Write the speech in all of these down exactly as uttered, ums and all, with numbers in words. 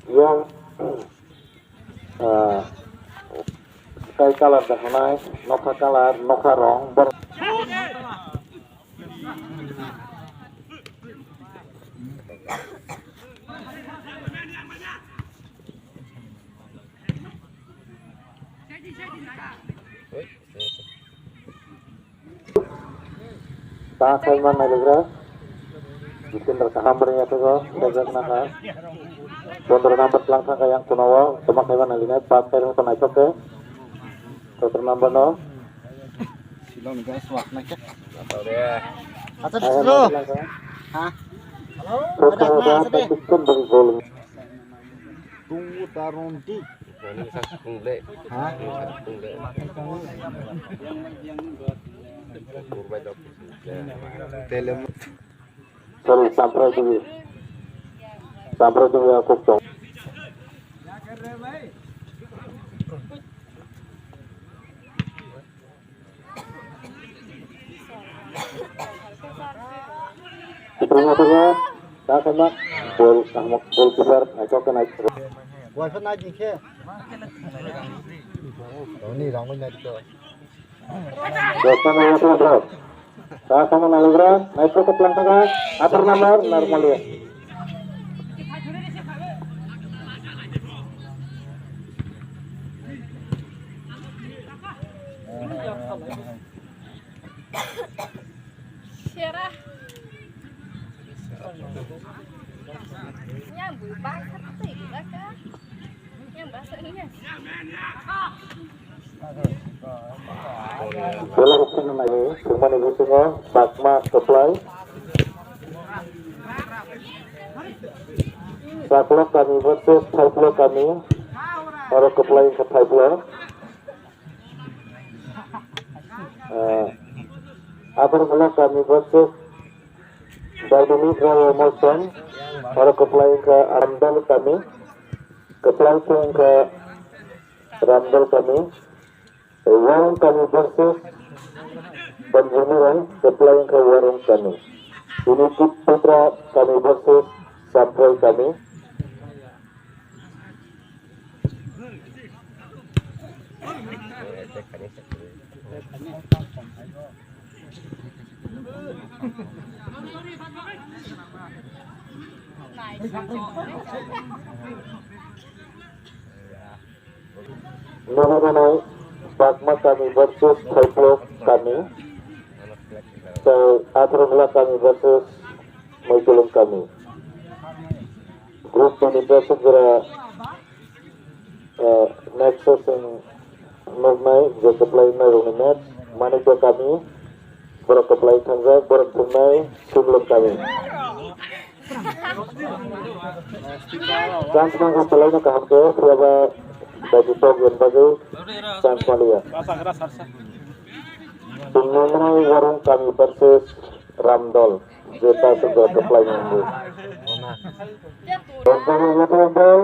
Yang, ah, sky color da hwnai, nokha color, nokha rong, bor- Ta khaima nailagra. Jitendra kaham ring ya thego, dajak naka. Pondro number tlang thangka yang kunao, toma khaima nailinai, pas khairok to naithok khe. Sotro number no. Silon ga swak na khe. Acha, Acha, slow. Tlang kha. Ha? Sotro Ada, number ada, ada. Bikon bagi gol. Tungu taron di. Ini satu kung ble. Ha? Ini satu kung ble. Kurbai dok. Tele. Sorry, samprai dulu. Samprai dulu aku tong. Tengah tengah, tak kena. Gol, ahmak, gol keeper, naikok kena. Gua kena jingke. Ini rangnya itu. Dosna naiya thangkha. Ta sama naligra, naipro kaplang thangkha, athar number, Narmalia. Sera. Yang bui bangsa tu ibu baka. Yang bahasa ini. Bola rukun nai, thwngmani bisingo Bakma Kwplai. Saklok kami versus Thaiplo kami. Oro Kwplai wngkha Thaiplo. Eh, Abarmulak kami versus Daldini Bravo Molson. Oro Kwplai wngkha Ramdal kami. Kwplai wngkha Ramdal kami. Warung kami versus Banjuni Rang, Kwplai wngkha Warung kami. Ini Tipra kami versus Samprai kami. Nono nono Bakma kami versus Thaiplo kami. So, Atharmula kami versus Moikulung kami. Group B ni versus jora, eh, next session nuknai je kwplai nai rokni match. Manikya kami, borok kwplai thangjak, borok thumnai Simlung kami. Chance nangkha belai no kaham khe, phiya ba baji tok yen bagwi chance maliya. Chwng nangmani Warung kami versus Ramdol, je ta se jora kwplai nangwi. Ramdol, Ramdol.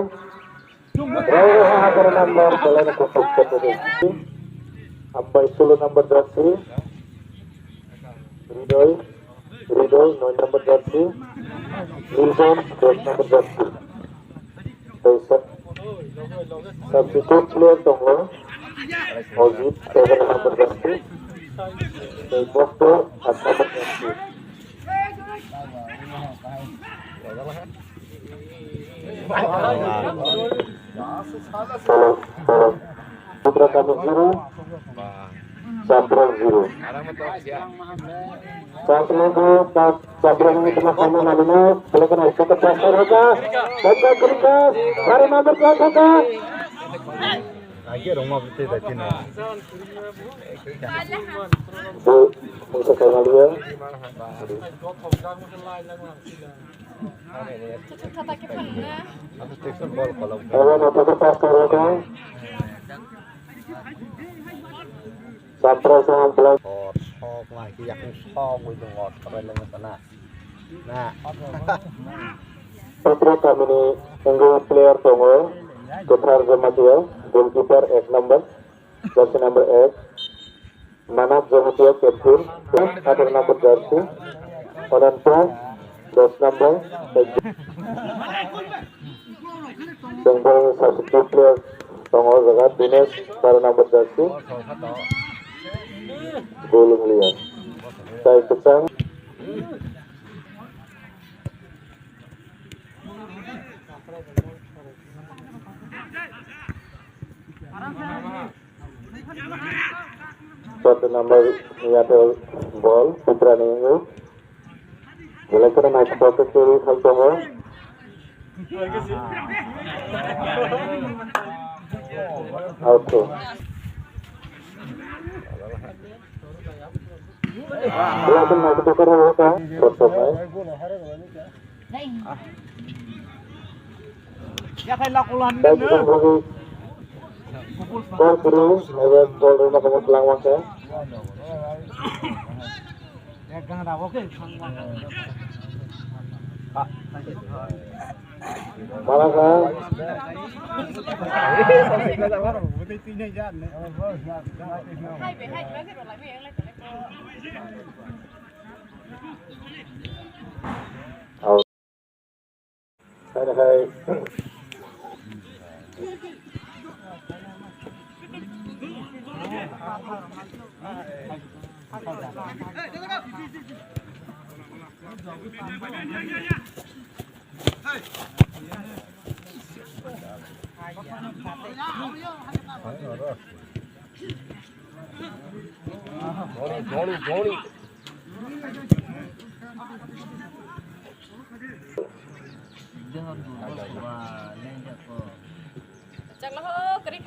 Raiha atharo number, belai no kutuk kutuk. Ambai solo number jersey. Hridoy, Hridoy, noi number jersey. Nilson, dos number jersey. Tei sub-, substitute player tongo. Ojit, seven number jersey. Tei Bokto, aat number jersey. Solo, solo. Putra kami zero, Samprai zero. Samprai zero, Samprai ini kena kami nalina, boleh kena ikut ke pasar hoka. Baca kertas, hari number berapa hoka? Lagi rumah betul tadi no. Bu, untuk kami dia. Abo no photo pass karo kha. Samprai samprai. Sok nai ki yak sok wi dong ot kore leng sana. Na. Patro kamini wngwi player tongo. Kwthar Jamatia, goalkeeper ek number, jersey number ek. Manab Jamatia, captain, atharo number jersey. Onanto, dos number. Bengal substitute player tongo o jaga, Dinesh, baro number jersey. Goal wnglia. Tai kwchang. Choti number ni atharo ball, Putra ni wngwi. Belai kheno naithotok khe kwrwi khai tongo. Out. Belai kheno naithotok khe kwrwi khai tongo. Yakhai lakulan. Dai bwsang bwgwi ball kwrwi, ebe ball rwna kamo twlang wankha. Ekgang rabo khe. Mana kha? Hai, hai.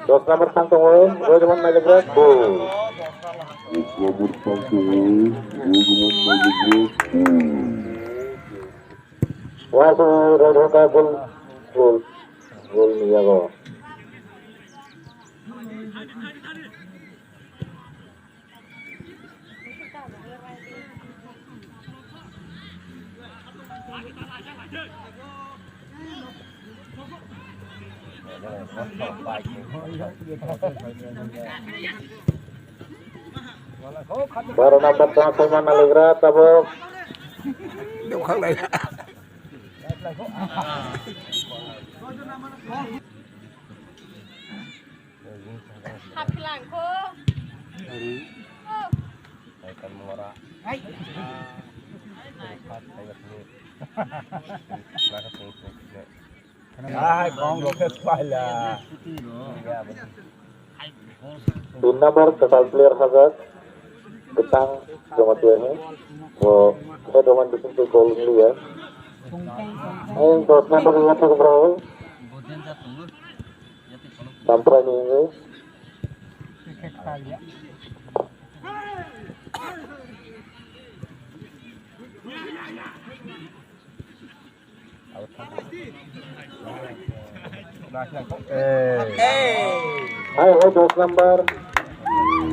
Dos number thang tongo, Rohit Roman Malik Raj, goal. Dos number thang tongo, Rohit Roman Malik Raj, goal. Wah, so Rohit Roman ka goal, goal, goal ni yago. Baro number tong Salman Aligra tabok. Dukang lai. Haphilang kho. Hai. Hai, kong rokhe paila. Tin number kwtal player hajak, kwchang Jamatia ni. Bo head roman bising twi goal wngya. Ayang dos number ni yathak bro. Samprai ni wngwi. Hai, hai, dos number.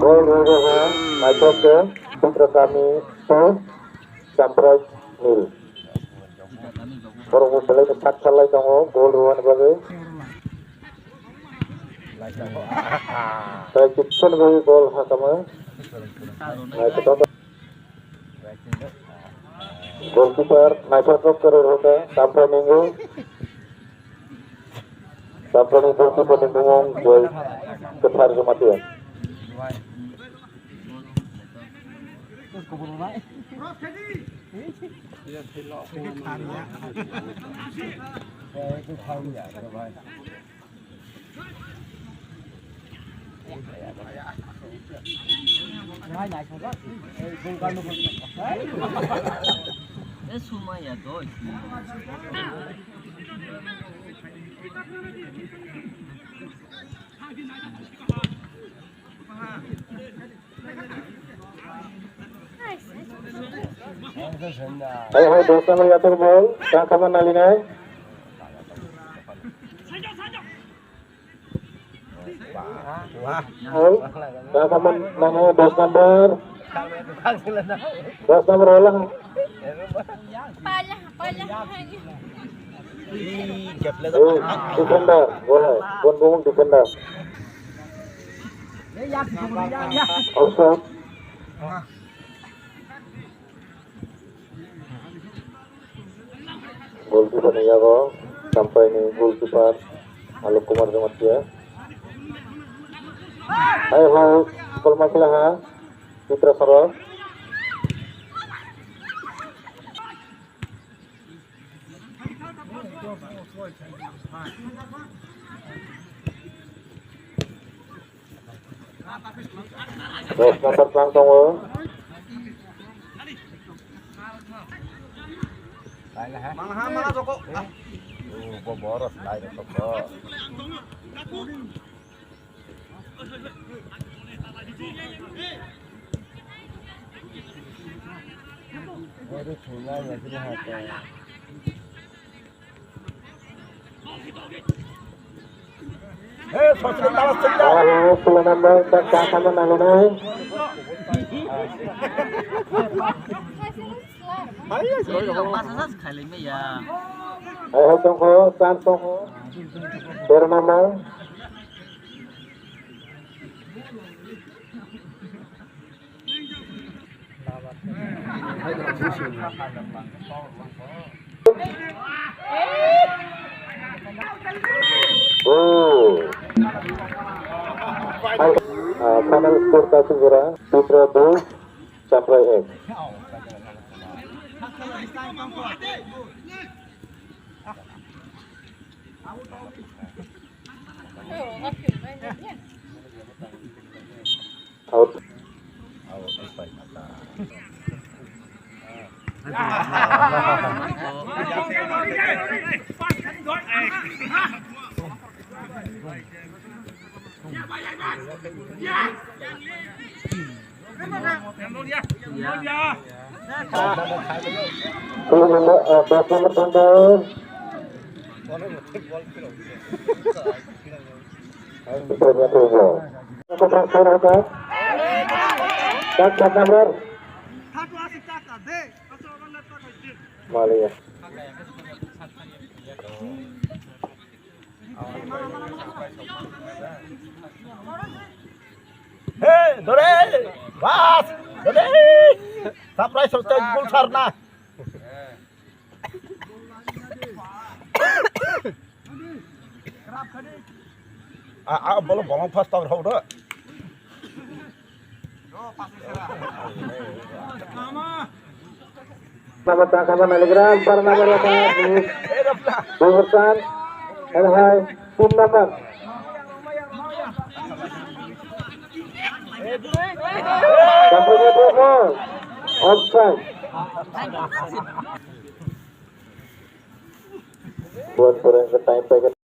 Goal rwjaha, naithok khe, Putra Kami two, Samprai nil. Borok bo belai khe sak salai tongo, goal rwani bagwi. Tai kitchen bai goal hakama. Naithotok. Goalkeeper naithotok kwrwi rwkha, Sampra Ningo. Sampra ni goalkeeper ni bumung Joy Kwthar Jamatia. Hai, hai, dos number yathok bol, Rangkhama nalinai. Bol, Rangkhama nalinai, dos number. Dos number wala. Pala, pala. Hey, defender, go ahead. Bon bumung defender. Offside. Goalkeeper ni yago, Champai ni goalkeeper Alok Kumar Jamatia. Hai hai, gol ma khela ha, Chitra Soro. Dos number tlang tongo. Mangha, mangha joko. Oh, bo boros lai rok to. Ore thula ya sini ha to. Hey, sosok talas sejak. Ayo, sepuluh number, tak sama nang nai. Ayo, sosok. Ayo, tongko, chance tongko. Teru number. Oh. Ah, final score kaisa jora, Putra dos, Chaprai ek. Out. Malia. Hey, dore! Bas! Dore! Saprai sosai gul sarna. A, a, bolo bolong fast tong rau do. Nama tangkama naligram, bar number wata, Bumursan, and hai, tin number. Kampanye Bumur, offside. Buat kurang ke time pakai.